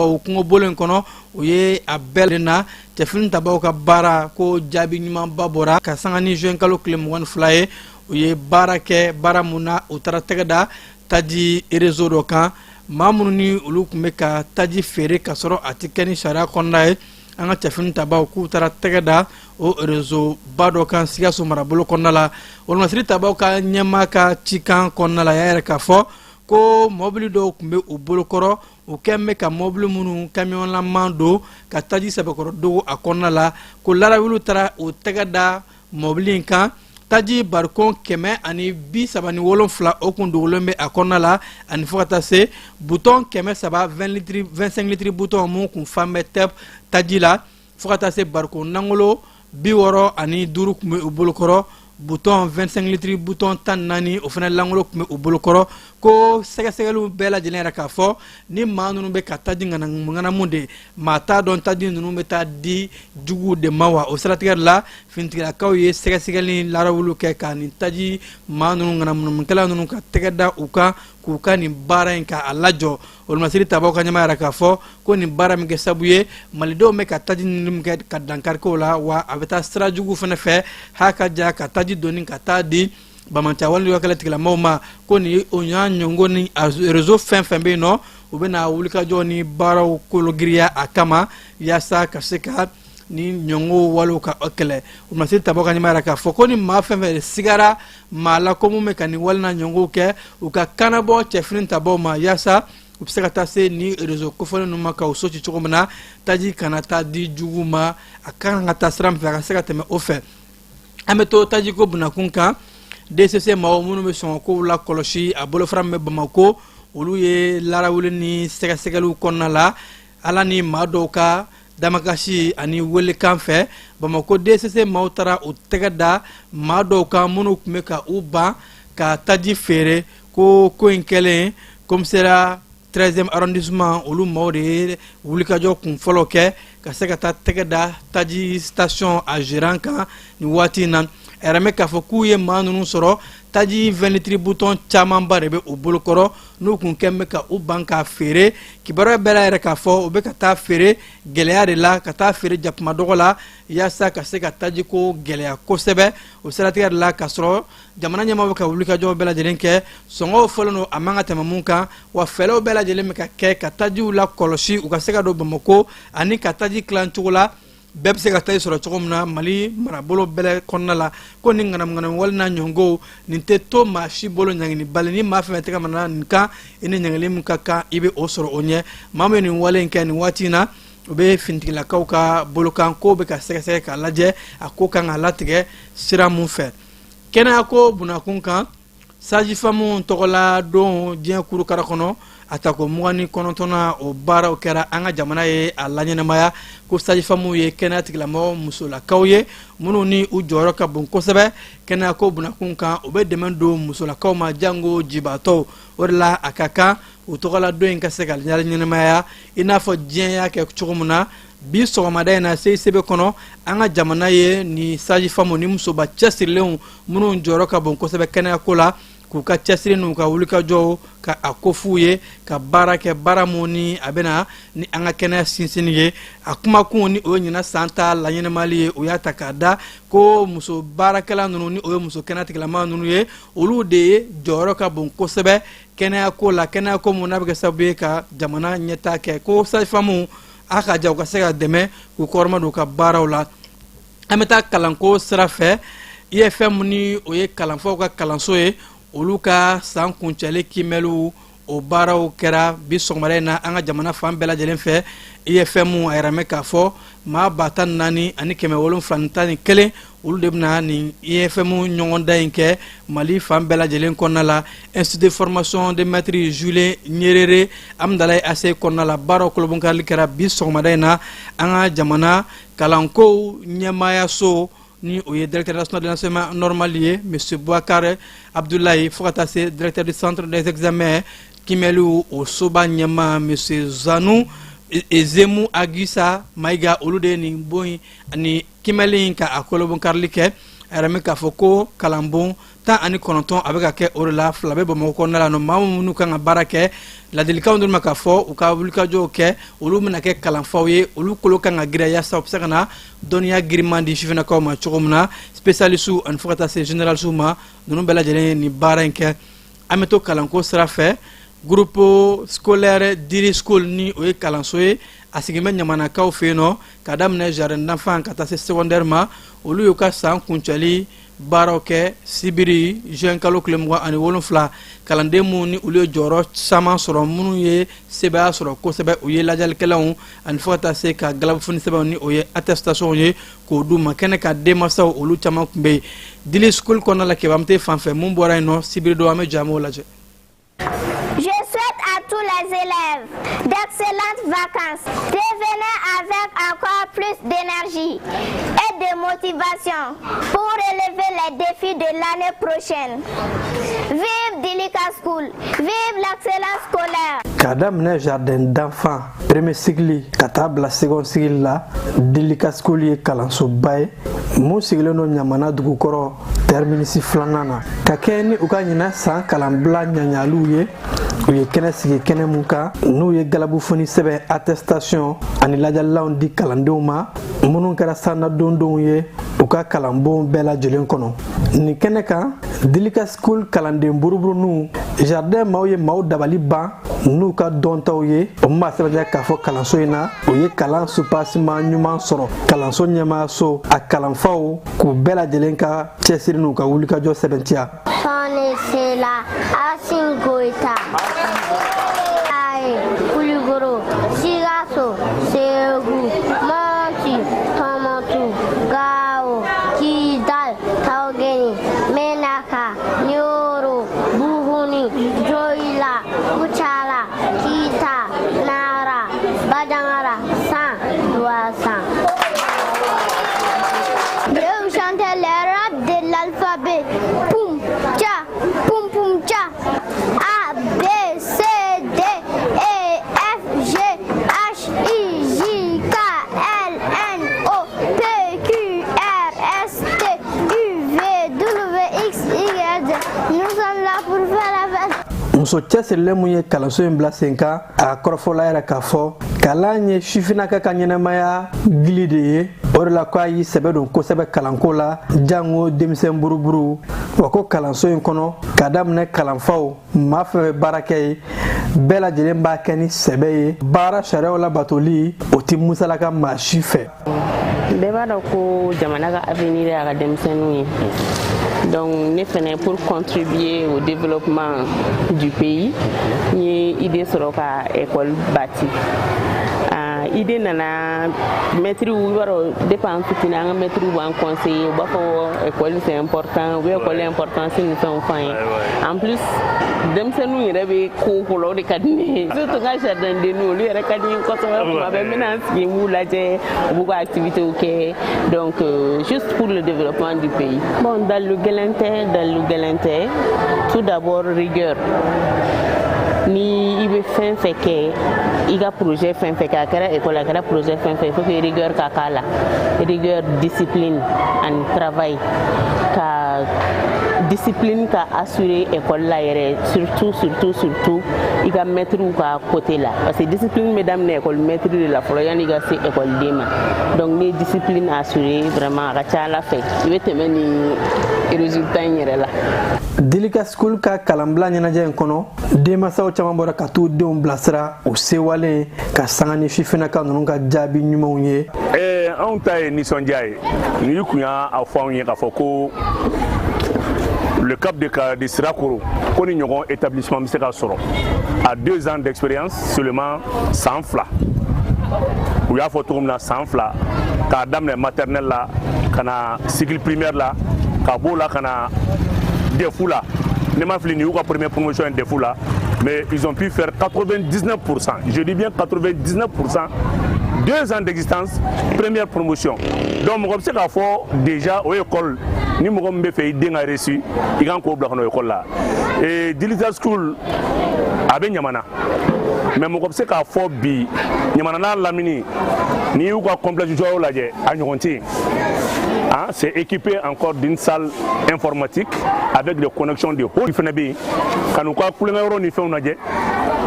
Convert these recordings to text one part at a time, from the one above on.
O kungobolo in kɔnɔ, u ye a bɛɛ na cɛfini tabaw ka baara ko jaabi ɲumanba bɔra ka sanga ni juin kalo tile 22 ye. U ye baara kɛ, baara mun na u taara tɛgɛ da taji réseau dɔ kan, maa minnu ni olu tun bɛ ka taji feere ka sɔrɔ a tɛ kɛ ni sariya kɔnɔna ye. An ka cɛfini tabaw k'u taara tɛgɛ da o réseau ba dɔ kan Sikaso marabolo kɔnɔna la. Wolomasiri tabaw ka ɲɛmaa ka cikan kɔnɔna la, a y'a yɛrɛ k'a fɔ ko mɔbili dɔw tun bɛ u bolokɔrɔ, u kɛn bɛ ka mɔbili minnu kamiyɔnlaman don ka taji sɛbɛkɔrɔ dogo a kɔnɔna la, ko larawulu taara u tɛgɛ da mɔbili in kan. Taji barikon 137, o kun dogolen bɛ a kɔnɔna la, ani fo ka taa se butɔn 300, 20 litiri, 25 litiri butɔn mun kun fan bɛ tɛ taji la, fo ka taa se barikon nangolo 65 tun bɛ u bolokɔrɔ, butɔn 25 litiri butɔn 14, o fana langolo tun bɛ u bolokɔrɔ. Ko sɛgɛsɛgɛliw bɛɛ lajɛlen yɛrɛ k'a fɔ ni maa ninnu bɛ ka taji ŋanamu de, maa t'a dɔn taji ninnu bɛ taa di juguw de ma wa. O siratigɛ la, finitigilakaw ye sɛgɛsɛgɛli larawulu kɛ ka nin taji maa ninnu ŋanamunukɛla ninnu ka tɛgɛ da u kan, k'u ka nin baara in k'a lajɔ. Wolomasiri tabaw ka ɲɛmaa yɛrɛ k'a fɔ ko nin baara min kɛ sabu ye malidenw bɛ ka taji ninnu kɛ ka dankari k'o la wa, a bɛ taa sira jugu fana fɛ ha ka ja ka taji doni ka taa di banbaanciya kɛlɛ tigilamɔgɔw ma. Ko ni o y'a ɲɔngo ni réseau fɛn fɛn bɛ yen nɔ, u bɛna wulikajɔ ni baaraw kologiriya a kama yaasa ka se ka ni ɲɔngo walew ka kɛlɛ. Wolomasiri tabaw ka ɲɛmaa yɛrɛ k'a fɔ ko ni maa fɛn fɛn sigara maa la ko mun bɛ ka nin wale na ɲɔngow kɛ, u ka kannabɔ cɛfini tabaw ma yaasa u bɛ se ka taa se ni réseau kofɔlen ninnu ma ka u so ci cogo min na, taji kana taa di jugu ma, a kan ka taa sira min fɛ, a ka se ka tɛmɛ o fɛ. An bɛ to tajiko bunakun kan. DCC maaw minnu bɛ sɔngɔkow la kɔlɔsi, a bolofara min bɛ Bamako, olu ye larawuli ni sɛgɛsɛgɛliw kɔnɔna la, ala ni maa dɔw ka damakasi ani welekan fɛ, Bamako DCC maaw taara u tɛgɛ da maa dɔw kan minnu tun bɛ ka u ban ka taji feere. Ko ko in kɛlen, commissariat 13e arrondissement, olu maaw de ye wulikajɔ kun fɔlɔ kɛ ka se ka taa tɛgɛ da taji station a gérant kan nin waati in na. A yɛrɛ bɛ k'a fɔ k'u ye maa ninnu sɔrɔ, taji 20 litres bouton camanba de bɛ u bolokɔrɔ, n'u kun kɛn bɛ ka u ban k'a feere. Kibaruya bɛɛ la yɛrɛ k'a fɔ u bɛ ka taa feere gɛlɛya de la, ka taa feere jakuma dɔgɔ la, yaasa ka se ka tajiko gɛlɛya kosɛbɛ. O siratigɛ de la, k'a sɔrɔ jamana ɲɛmaaw bɛ ka wulikajɔ bɛɛ lajɛlen kɛ, sɔngɔw fɔlen don a man ka tɛmɛ mun kan wa, fɛɛrɛw bɛɛ lajɛlen bɛ ka kɛ ka tajiw la kɔlɔsi u ka se ka don Bamakɔ, ani ka taji tilan cogo la bɛɛ bɛ se ka taji sɔrɔ cogo min na Mali marabolo bɛɛ kɔnɔna la. Ko nin ŋanamuŋanamu wale n'a ɲɔngow nin tɛ to maa si bolo ɲangini bali. Ni maa fɛn fɛn tɛgɛ mana nin kan, i ni ɲangili min ka kan, i bɛ o sɔrɔ o ɲɛ. Maa min ye nin wale in kɛ nin waati in na, u bɛ finitigilakaw ka bolokan ko bɛ ka sɛgɛsɛgɛ k'a lajɛ a ko kan ka latigɛ sira mun fɛ. Kɛnɛyako bunakun kan, sage-femme tɔgɔla don diɲɛ kurukara kɔnɔ, a tako 29nan, o baaraw kɛra an ka jamana ye a laɲɛnamaya. Ko sage-femme ye kɛnɛya tigilamɔgɔ musolakaw ye minnu ni u jɔyɔrɔ ka bon kosɛbɛ kɛnɛyako bunakun kan, u bɛ dɛmɛ don musolakaw ma, jango jibaatɔw. O de la a ka kan u tɔgɔla don in ka se ka ɲɛnamaya i n'a fɔ diɲɛ y'a kɛ cogo min na. Bi sɔgɔmada in na, CICB kɔnɔ, an ka jamana ye ni sage-femme ni musoba cɛsirilenw minnu jɔyɔrɔ ka bon kosɛbɛ kɛnɛyako la, k'u ka cɛsiri n'u ka wulikajɔw ka a ko f'u ye, ka baara kɛ, baara mun ni a bɛna ni an ka kɛnɛya sinsinni ye. A kumakun ni o ye ɲinan san ta laɲɛnamali ye, u y'a ta k'a da ko muso baarakɛla ninnu, ni o ye muso kɛnɛya tigilama ninnu ye, olu de ye jɔyɔrɔ ka bon kosɛbɛ kɛnɛyako la, kɛnɛyako mun n'a bɛ kɛ sababu ye ka jamana ɲɛtaa kɛ. Ko sage-femme a ka ja u ka se ka dɛmɛ k'u kɔrɔma don u ka baaraw la. An bɛ taa kalanko sira fɛ. IFM, ni o ye kalanfaw ka kalanso ye, olu ka san kuncɛli kiimɛliw, o baaraw kɛra bi sɔgɔmada in na an ka jamana fan bɛɛ lajɛlen fɛ. IFM a yɛrɛ mɛn k'a fɔ maa 14,711, olu de bɛna nin IFM ɲɔgɔndan in kɛ Mali fan bɛɛ lajɛlen kɔnɔna la. Institut de formation de maître Jules Nyerere, Amdalaye ACI kɔnɔna la, baaraw kolobonkarili kɛra bi sɔgɔmada in na. An ka jamana kalankow ɲɛmaayaso, ni o ye directeur national de l'enseignement normal ye, monsieur Boubacar Abdoulaye, fo ka taa se directeur du centre des examens kiimɛliw, o soba ɲɛmaa, monsieur Zanou Ezemu Agisa Maïga, olu de ye nin bon ni kiimɛli in ka a kolobonkarili kɛ. A yɛrɛ bɛ k'a fɔ ko kalanbon 19, a bɛ ka kɛ o de la, fila bɛ Bamakɔ kɔnɔna la nɔ. Maa minnu kan ka baara kɛ, ladilikanw d'olu ma k'a fɔ u ka wulikajɔw kɛ. Olu bɛna kɛ kalanfaw ye, olu kolo kan ka giriya yaasa u bɛ se ka na dɔnniya giriman di sifinnakaw ma cogo min na. Spécialistes ani fo ka taa se généralistes ma, ninnu bɛɛ lajɛlen ye nin baara in kɛ. An bɛ to kalanko sira fɛ. Groupe scolaire Dili School, ni o ye kalanso ye, a sigin bɛ Ɲamanakaw fɛ yen nɔ, ka daminɛ jardin d'enfant ka taa se secondaire ma, olu y'u ka san kuncɛli baaraw kɛ sibiri juin kalo tile 27. Kalanden minnu ni olu ye jɔyɔrɔ caman sɔrɔ, minnu ye sebaaya sɔrɔ kosɛbɛ, u ye lajalikɛlaw ani fo ka taa se ka galabufoni sɛbɛnw, ni o ye attestation ye, k'o d'u ma. Kɛnɛ ka denmansaw, olu caman tun bɛ yen Dili School kɔnɔna la. Kebamute fan fɛ, mun bɔra yen nɔ sibiri don, an bɛ jɛ, an b'o lajɛ. Je souhaite à tous les élèves d'excellentes vacances. Revenez avec encore plus d'énergie et de motivation pour relever les défis de l'année prochaine. Vive Dilika School, vive l'excellence scolaire. K'a daminɛ jardin d'enfant premier cycle ka taa bila second cycle la, Dilika School ye kalansoba ye mun sigilen don Ɲamana dugukɔrɔ, terminus filanan na. Ka kɛ ni u ka ɲinan san kalanbila ɲaɲaliw ye, u ye kɛnɛ sigi, kɛnɛ mun kan n'u ye galabufoni sɛbɛn, attestation ani lajalilanw di kalandenw ma minnu kɛra sannadondenw ye u ka kalanbon bɛɛ lajɛlen kɔnɔ. Nin kɛnɛ kan, Dilika School kalanden buruburuninw, jardin maaw ye maaw dabali ban n'u ka dɔntaw ye. O min b'a sɛbɛntiya k'a fɔ kalanso in na, u ye kalan soubassement ɲuman sɔrɔ. Kalanso ɲɛmaayaso, a kalanfaw k'u bɛɛ lajɛlen ka cɛsiri n'u ka wulikajɔ sɛbɛntiya. Sɔni Sela, Asin Goita, Aye, Kulikoro, Sikaso, Segu, Mopti, Tombouctou, Gao, Kidal, Taoudéni, Menaka, Nioro, Bougouni, Dioïla, Koutiala, Kita, Nara, Bandiagara, San, Douassan. Je vais vous chanter les rap de l'alphabet. Poum, tcha, poum, poum, tcha. A, B, C, D, E, F, G, H, I, J, K, L, N, O, P, Q, R, S, T, U, V, W, X, Y, Z. Nous sommes là pour faire la fête. Muso cɛsirilen mun ye kalanso in bila sen kan, a kɔrɔfɔla yɛrɛ k'a fɔ kalan ye sifinnaka ka ɲɛnɛmaya gili de ye. O de la ko a y'i sɛbɛ don kosɛbɛ kalanko la, jango denmisɛn buruburu. Wa ko kalanso in kɔnɔ, ka daminɛ kalanfaw, maa fɛn fɛn baara kɛ ye, bɛɛ lajɛlen b'a kɛ ni sɛbɛ ye. Baara sariyaw labatoli, o ti musalaka maa si fɛ. Bɛɛ b'a dɔn ko jamana ka avenir y'a ka denmisɛnninw ye. Donc ne fɛnɛ, pour contribuer au développement du pays, n ye idée sɔrɔ ka école bâti. Idée nana maître, i b'a dɔn, depuis an fitinin, an ka maître b'an conseiller, u b'a fɔ école c'est important, u bɛ école importance ni fɛnw fɔ an ye. En plus, denmisɛnninw yɛrɛ bɛ ko o ko la, o de ka di ne ye, surtout n ka jardin denninw, olu yɛrɛ ka di n ye kosɛbɛ. Tuma bɛɛ n bɛna n sigi, n b'u lajɛ, u b'u ka activités kɛ. Donc juste pour le développement du pays. Bon, dalu gɛlɛn tɛ, dalu gɛlɛn tɛ. Tout d'abord, rigueur. Ni i bɛ fɛn fɛn kɛ, i ka projet fɛn fɛn kɛ, a kɛra école, a kɛra projet fɛn fɛn, il faut que rigueur ka k'a la, rigueur, discipline ani travail, ka discipline ka assurer école la yɛrɛ, surtout, surtout, surtout i ka maître ka côté la, parce que discipline bɛ daminɛ école maître de la fɔlɔ yanni i ka se école den ma. Donc n'i ye discipline assurer vraiment, a ka ca Ala fɛ, i bɛ tɛmɛ ni résultat in yɛrɛ la. Dilika School ka kalanbila ɲɛnajɛ in kɔnɔ, denmansaw caman bɔra ka t'u denw bilasira u sewalen ka sanga ni fifinnaka ninnu ka jaabi ɲumanw ye. Anw ta ye nisɔndiya ye. N'i kun y'a fɔ anw ye k'a fɔ ko le cap de Sirakoro, ko ni ɲɔgɔn établissement bɛ se ka sɔrɔ à 2 ans d'expérience seulement, san 2, u y'a fɔ cogo min na, san 2, k'a daminɛ maternelle la ka na cycle primaire la, ka b'o la ka na DEF la, ne ma fili, nin y'u ka première promotion ye DEF la, mais ils ont pu faire 99%, je dis bien 99%, 2 ans d'existence, première promotion. Donc mɔgɔ bɛ se k'a fɔ déjà o école, ni mɔgɔ min bɛ fɛ i den ka réussir, i kan k'o bila ka na o école la. Et Dilita School, a bɛ Ɲamana. Mais mɔgɔ bɛ se k'a fɔ bi, Ɲamana n'a lamini, n'i y'u ka complexe jɔyɔrɔ lajɛ, a ɲɔgɔn tɛ yen. Hein, c'est équipé encore d'une salle informatique avec des connexions de haut fɛnɛ bɛ yen ka n'u ka kulonkɛyɔrɔ ni fɛnw lajɛ.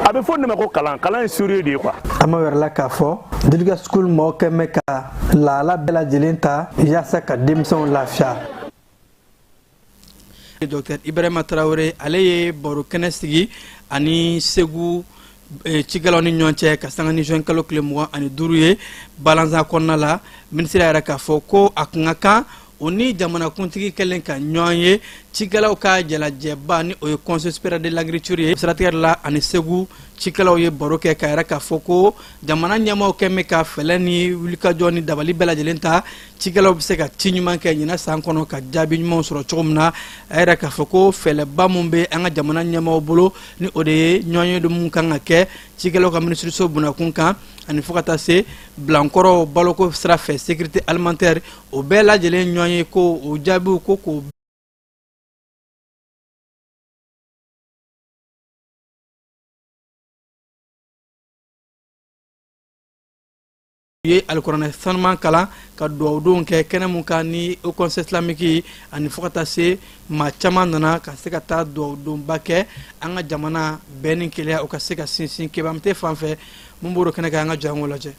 A bɛ fɔ nin de ma ko kalan. Kalan ye sérieux de ye quoi. An ma wɛrɛ la k'a fɔ Diliga School mɔgɔ kɛn bɛ ka lahala bɛɛ lajɛlen ta yaasa ka denmisɛnw lafiya. Dr Ibrahima Tarawele, ale ye baro kɛnɛ sigi ani Segu cikɛlaw ni ɲɔgɔn cɛ ka sanga ni juin kalo tile 25 ye balanzan kɔnɔna la. Minisiri yɛrɛ k'a fɔ ko a kun ka kan o ni jamanakuntigi kɛlen ka ɲɔgɔn ye cikɛlaw ka jalajɛba ni o ye Conseil supérieur de l'agriculture ye. Siratigɛ la, ani Segu cikɛlaw ye baro kɛ ka yɛrɛ k'a fɔ ko jamana ɲɛmaaw kɛn bɛ ka fɛlɛ ni wulikajɔ ni dabali bɛɛ lajɛlen ta, cikɛlaw bɛ se ka ci ɲuman kɛ ɲinan san kɔnɔ ka jaabi ɲumanw sɔrɔ cogo min na. A yɛrɛ k'a fɔ ko fɛlɛba mun bɛ an ka jamana ɲɛmaaw bolo, ni o de ye ɲɔgɔn ye mun kan ka kɛ cikɛlaw ka minisiriso bunakun kan, ani fo ka taa se bilankɔrɔ baloko sira fɛ, sécurité alimentaire, o bɛɛ lajɛlen ɲɔgɔn ye ko o jaabiw ko k'o u ye alikuranɛ sanuman kalan ka dugawudonw kɛ kɛnɛ mun kan ni Haut Conseil islamique, ani fo ka taa se maa caman nana ka se ka taa dugawudonba kɛ an ka jamana bɛn ni kelenya o ka se ka sinsin. Kebamute fan fɛ, mun b'o kɛnɛ kan, an ka jɔ an k'o lajɛ.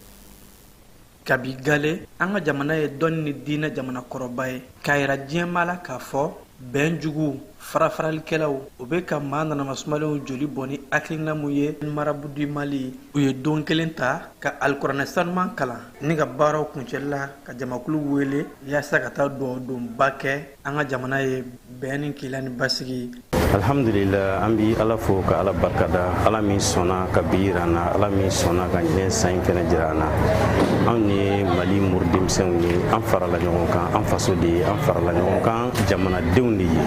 Kabi gale, an ka jamana ye dɔnni ni diinɛ jamana kɔrɔba ye, k'a yira diɲɛmaa la k'a fɔ bɛn jugu farafaralikɛlaw o bɛ ka maa nanama sumalenw joli bɔ ni hakilina mun ye. Marabout du Mali, u ye don kelen ta ka alikuranɛ sanuman kalan ni ka baaraw kuncɛli la ka jamakulu wele yaasa ka taa dugawudonba kɛ an ka jamana ye bɛn ni kelenya ni basigi. Alhamdulillah, an bi Ala fo ka Ala barikada, Ala min sɔnna ka bi yira an na, Ala min sɔnna ka ɲinɛ san in fɛnɛ jira an na. Anw ye Mali muru denmisɛnw ye, an farala ɲɔgɔn kan, an faso de ye, an farala ɲɔgɔn kan jamanadenw de ye.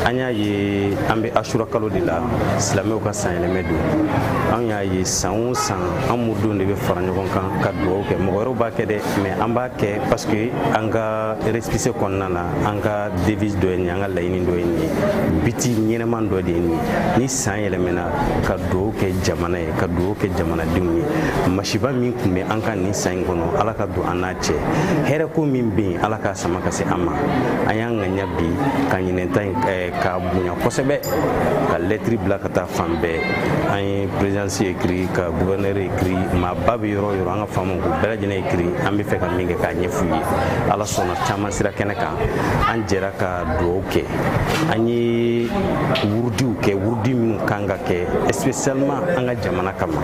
An y'a ye an bɛ Asura kalo de la, silamɛw ka sanyɛlɛmɛ don. Anw y'a ye san o san, an muridenw de bɛ fara ɲɔgɔn kan ka dugawu kɛ. Mɔgɔ wɛrɛw b'a kɛ dɛ, mais an b'a kɛ parce que an ka récépissé kɔnɔna na, an ka devise dɔ ye nin ye, an ka laɲini dɔ ye nin ye, but ɲɛnɛman dɔ de ye nin ye. Ni san yɛlɛmɛna, ka dugawu kɛ jamana ye, ka dugawu kɛ jamanadenw ye. Masiba min tun bɛ an kan nin san in kɔnɔ, Ala ka don an n'a cɛ. Hɛrɛko min bɛ yen, Ala k'a sama ka se an ma. An y'an ŋaniya bi ka ɲinɛn ta in k'a bonya kosɛbɛ, ka lɛtiri bila ka taa fan bɛɛ. An ye présidence écrit, ka gouverneur écrit, maaba bɛ yɔrɔ o yɔrɔ, an ka faamaw k'u bɛɛ lajɛlen écrit. An bɛ fɛ ka min kɛ, k'a ɲɛf'u ye. Ala sɔnna, caman sera kɛnɛ kan. An jɛra ka dugawu kɛ, an ye wurudiw kɛ, wurudi minnu kan ka kɛ spécialement an ka jamana kama.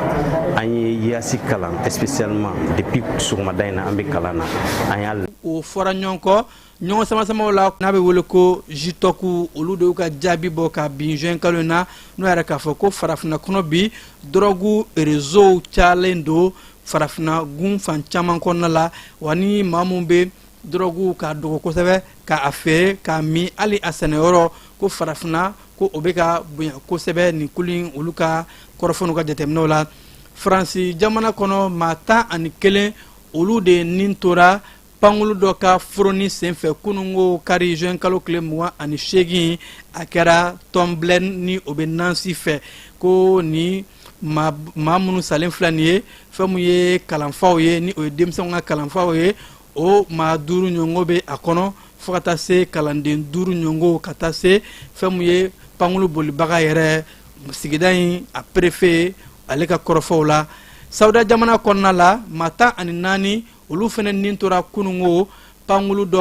An ye yasi kalan spécialement depuis sɔgɔmada in na, an bɛ kalan na, an y'a O fɔra ɲɔgɔn kɔ ɲɔgɔn samasamaw la, n'a bɛ wele ko GTOC, olu de y'u ka jaabi bɔ ka bin juin kalo in na, n'o yɛrɛ k'a fɔ ko farafinna kɔnɔ bi, dɔrɔgu réseau cayalen don farafinna gun fan caman kɔnɔna la. Wa ni maa mun bɛ dɔrɔgu k'a dogo kosɛbɛ, k'a feere, k'a min, hali a sɛnɛyɔrɔ, ko farafinna ko o bɛ ka bonya kosɛbɛ. Nin kulu in, olu ka kɔrɔfɔ n'u ka jateminɛw la, Faransi jamana kɔnɔ, maa 11, olu de nin tora pankulu dɔ ka foroni senfɛ kunungo kari juin kalo tile 28. A kɛra Tomblaine ni o bɛ Nansi fɛ. Ko ni maa minnu salen filɛ nin ye, fɛn mun ye kalanfaw ye, ni o ye denmisɛnw ka kalanfaw ye, o maa duuru ɲɔgɔn bɛ a kɔnɔ, fo ka taa se kalanden duuru ɲɔgɔn, ka taa se fɛn mun ye pankulu bolibaga yɛrɛ, sigida in a préfet ale ka kɔrɔfɔw la. Sawuda jamana kɔnɔna la, maa 14, olu fana nin tora kunungo pankulu dɔ